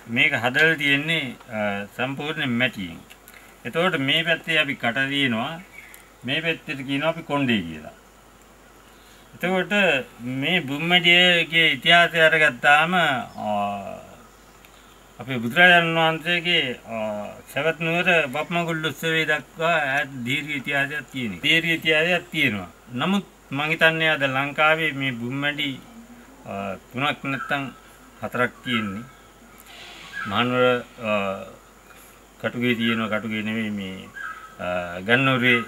මේක හදලා තියෙන්නේ සම්පූර්ණ මැටියෙන්. එතකොට මේ පැත්තේ අපි කට දිනනවා, මේ පැත්තට කියනවා අපි කොණ්ඩේ කියලා. එතකොට මේ බුම්මැඩියගේ ඉතිහාසය අරගත්තාම අපේ බුදුරජාණන් වහන්සේගේ සවැත් නුවර බප්මගුල් උත්සවය දක්වා ඈත දීර්ඝ ඉතිහාසයක් තියෙනවා. දීර්ඝ ඉතිහාසයක් තියෙනවා. නමුත් මං හිතන්නේ අද ලංකාවේ මේ බුම්මැඩි තුනක් නැත්තම් හතරක් තියෙන්නේ. මහනුවර කටුගේ තියෙනවා, කටුගේ නෙමෙයි මේ ගන්නෝරේ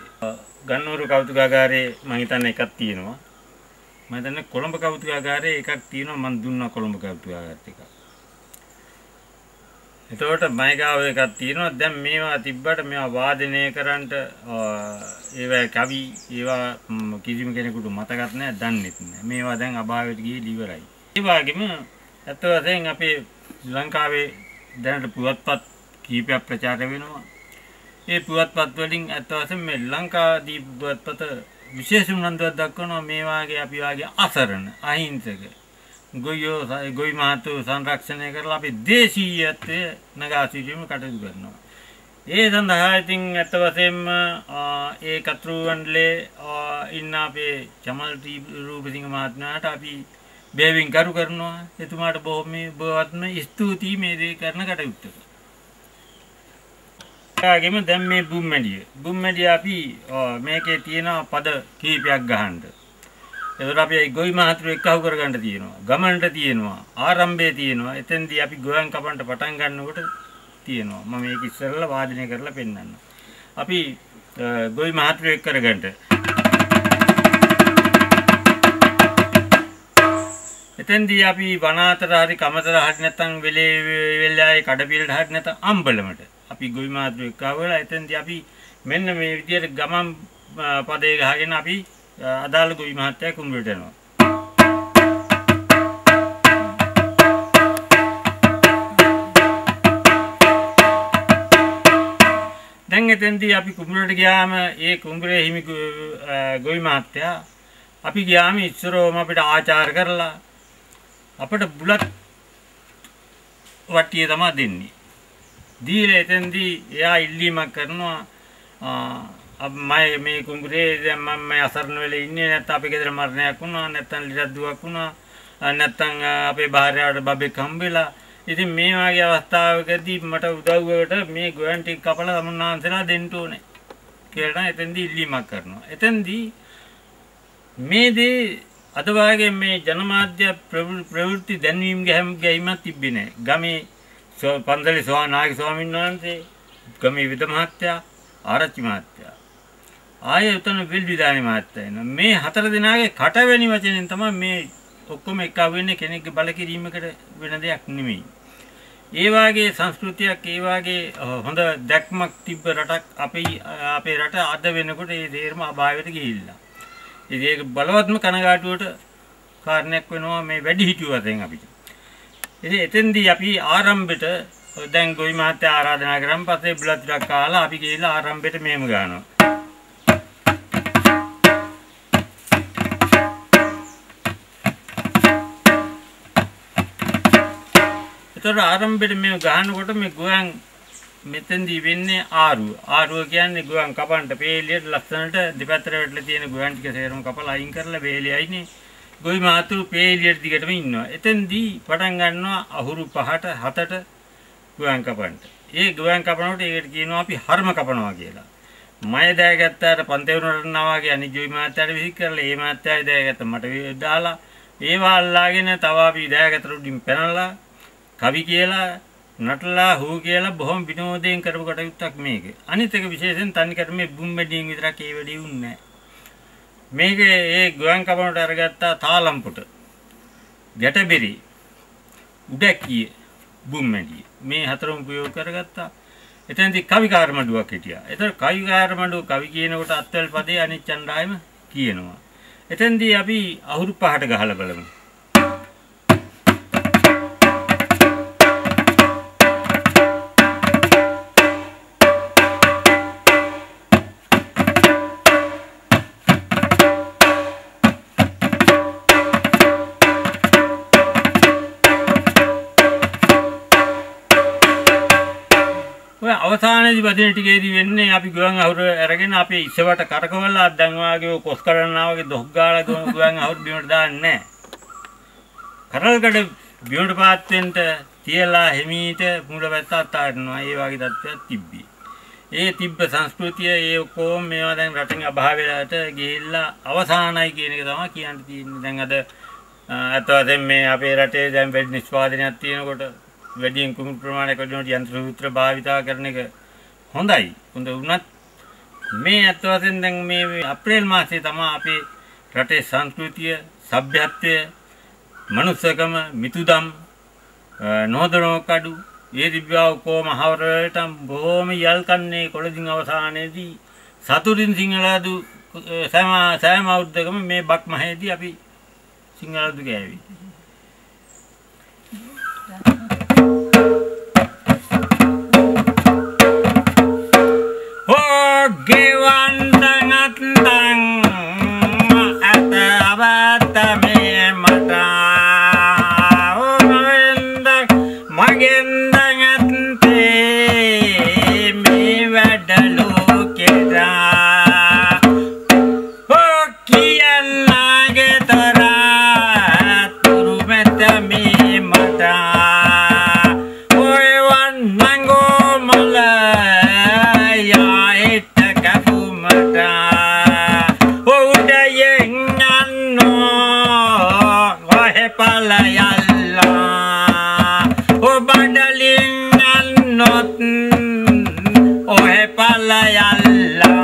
ගන්නෝර කෞතුකාගාරයේ මං හිතන්නේ එකක් තියෙනවා. මං හිතන්නේ කොළඹ කෞතුකාගාරයේ එකක් තියෙනවා. මං දුන්නා කොළඹ කෞතුකාගාරයට එකක්. එතකොට මයිගාව එකක් තියෙනවා. දැන් මේවා තිබ්බට මේවා වාදනය කරන්නට ඒවා කවි ඒවා කිසිම කෙනෙකුට මතකත් නෑ, දන්නෙත් නෑ. මේවා දැන් අභාවයට ගිහින් ඉවරයි. ඒ වගේම ඇත්ත වශයෙන් අපේ ලංකාවේ දැනට පුවත්පත් කීපයක් ප්‍රචාර වෙනවා. ඒ පුවත්පත් වලින් ඇත්ත වශයෙන්ම මේ ලංකාදීප පුවත්පත විශේෂ උනන්දුවක් දක්වනවා මේ වාගේ අපි වාගේ අසරණ අහිංසක ගොයියෝ ගොවි මහත්තු සංරක්ෂණය කරලා අපි දේශීයත්වය නගා සිටීම කටයුතු කරනවා. ඒ සඳහා ඉතින් ඇත්ත වශයෙන්ම ඒ කතෘ මණ්ඩලයේ ඉන්න අපේ චමල් රූපසිංහ මහත්මයාට අපි බෙහෙවින් ගරු කරනවා. එතුමාට බොහොමත්ම ස්තුතියි මේ දේ කරන කටයුත්තට. එයාගෙම දැන් මේ බුම්මැඩිය අපි මේකේ තියෙන පද කීපයක් ගහන්න. ඒතර අපි ගොවි මහතුරු එක්කහුව කරගන්න තියෙනවා. ගමනට තියෙනවා. ආරම්භයේ තියෙනවා. එතෙන්දී අපි ගොයන් කපන්න පටන් ගන්නකොට තියෙනවා. මම මේක ඉස්සෙල්ලා වාදනය කරලා පෙන්නන්නම්. අපි ගොවි මහතුරු එක් කරගන්න. එතෙන්දී අපි වනාතර හරි කමතර හරි නැත්නම් වෙලේ වෙලාවේ කඩපිලට හරි නැත්නම් අම්බලමට අපි ගොවි මහතුරු එක්කහුව වෙලා එතෙන්දී අපි මෙන්න මේ විදියට ගමන් පදේ ගහගෙන අපි අදාළ ගොවි මහත්තයා කුඹුරට යනවා. දැන් එතෙන්දී අපි කුඹුරට ගියාම ඒ කුඹුරේ හිමි ගොවි මහත්තයා අපි ගියාම ඉස්සරවම අපිට ආචාර කරලා අපිට බුලත් වට්ටිය තමයි දෙන්නේ. දීලා එතෙන්දී එයා ඉල්ලීමක් කරනවා, මම මේ කුඹුරේ දැන් මම මේ අසරණ වෙලා ඉන්නේ, නැත්නම් අපේ ගෙදර මරණයක් වුණා, නැත්නම් ලෙඩක් දුවක් වුණා, නැත්නම් අපේ භාර්යාවට බබෙක් හම්බෙලා. ඉතින් මේ වගේ අවස්ථාවකදී මට උදව්වකට මේ ගොයන් ටික කපලා තමුන්නාන්සලා දෙන්න ඕනේ කියලා නම් එතෙන්දී ඉල්ලීමක් කරනවා. එතෙන්දී මේ දේ අද වාගේ මේ ජනමාධ්‍ය ප්‍රවෘත්ති දැන්වීම් ගැහිමක් තිබ්බේ නෑ. ගමේ පන්සලේ නායක ස්වාමීන් වහන්සේ, ගමේ විද මහත්තයා, ආරච්චි මහත්තයා, ආයේ උතන වෙල්විදානි මහත්තයා එනවා. මේ හතර දෙනාගේ කටවැනි වචනෙන් තමයි මේ ඔක්කොම එකව වෙන්නේ, කෙනෙක්ගේ බල කිරීමකට වෙන දෙයක් නෙමෙයි. ඒ වාගේ සංස්කෘතියක්, ඒ වාගේ හොඳ දැක්මක් තිබ්බ රටක් අපේ රට අද වෙනකොට ඒ තේරම අභාවයට ගිහිල්ලා. ඉතින් ඒක බලවත්ම කනගාටුවට කාරණයක් වෙනවා මේ වැඩිහිටියෝ වශයෙන් අපිට. ඉතින් එතෙන්දී අපි ආරම්භෙට දැන් ගොවි මහත්තයා ආරාධනා කරන් පස්සේ බුලත් ටිකක් කාලා අපි ගිහිල්ලා ආරම්භෙට මෙහෙම ගන්නවා. එතකොට ආරම්භෙට මේ ගහනකොට මේ ගොයන් මෙතෙන්දී වෙන්නේ ආරුව. ආරුව කියන්නේ ගොයන් කපන්න පේලියට ලස්සනට දෙපැත්තට වැටලා තියෙන ගොයන් ටික සේරම කපලා අයින් කරලා වේලියයිනේ ගොවි මහතුරු පේලියට දිගටම ඉන්නවා. එතෙන්දී පටන් ගන්නවා අහුරු 5ට 7ට ගොයන් කපන්න. ඒ ගොයන් කපනකොට ඒකට කියනවා අපි හර්ම කපනවා කියලා. මය දෑගත්තාට පන්තේවුනට නවා වගේ අනිත් ගොවි මහත්තයාට විසික් කරලා ඒ මහත්තයායි දෑගත්ත මට දාලා ඒවා අල්ලාගෙන තව අපි දෑගත්තට උඩින් පැනලා කවි කියලා නටලා හූ කියලා බොහොම විනෝදයෙන් කරපු කටයුත්තක් මේක. අනිත් එක විශේෂයෙන් තනිකර මේ බුම්මැඩියෙන් විතරක් ඒ වැඩේ වුන්නේ නැහැ. මේක ඒ ගොයන් කපනට අරගත්තා තාලම්පුට, ගැටබෙරි, උඩැකිය, බුම්මැඩිය මේ හතරම උපයෝග කරගත්තා. එතනදී කවිකාර මඩුවක් හිටියා. ඒතර කවිකාර මඩුව කවි කියනකොට අත්වැල් පදේ අනිත් චණ්ඩායම කියනවා. එතනදී අපි අහුරු පහට ගහලා බලමු. අවසානයේදී වදින ටිකේදී වෙන්නේ අපි ගුවන් අහුර අරගෙන අපේ ඉස්සවට කරකවලා දැන් වාගේ ඔය කොස් කඩන්නා වගේ දොස් ගාලා ගුවන් අහුර බිමට දාන්නේ නැහැ. කරල්කඩ බිමට පාත් වෙන්න තියලා හිමීට මුල පැත්ත අතාරිනවා. ඒ වගේ තත්ත්වයක් තිබ්බේ. ඒ තිබ්බ සංස්කෘතිය ඒ ඔක්කොම මේවා දැන් රටෙන් අභාව වෙලාට ගිහිල්ලා අවසానයි කියන එක තමයි කියන්න තියෙන්නේ. දැන් අද අත වශයෙන් මේ අපේ රටේ දැන් වැඩි නිෂ්පාදනයක් තියෙනකොට වැඩියෙන් කුඹුරු ප්‍රමාණයක් වැඩි වෙනකොට යන්ත්‍ර සූත්‍ර භාවිතා කරන එක හොඳයි. හොඳ වුණත් මේ අත වශයෙන් දැන් මේ අප්‍රේල් මාසයේ තමයි අපේ රටේ සංස්කෘතිය, සભ્યත්වය, මනුස්සකම, මිතුදම්, නොදොනකඩු ඒ තිබ්බා ඔක්කොම අහවර වලට බොහොම යල් කන්නේ කොළදින් අවසානයේදී සතුටින් සිංහලාදු සෑම අවුරුද්දකම මේ බක් මහේදී අපි සිංහලාදු ගෑවි. ගෙවන් අත්තන් අත අවත මේ මට මගෙන් ඇත්තේ මේ වැඩ ලෝකෙට හෝ කියන්නාගේ තරා තුරු මැත මේ මට ඔය වන්නංගෝ මල යා හෙට කපුමට උඩයෙන් යන්නෝ ඔහෙ පලයල්ලා බඩලින් යන්නොත් ඔහෙ පලයල්ලා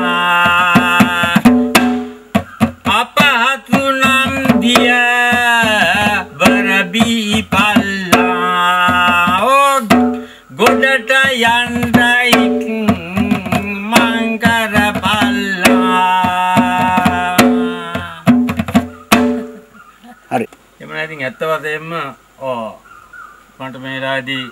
අපහසු නම් දිය බරබී පල්ලා ඕ ගොඩට යන්න මං කරපල්ලා. හරි. එමන ඉතින් ඇත්ත වශයෙන්ම ඔව් මට මේ රාදී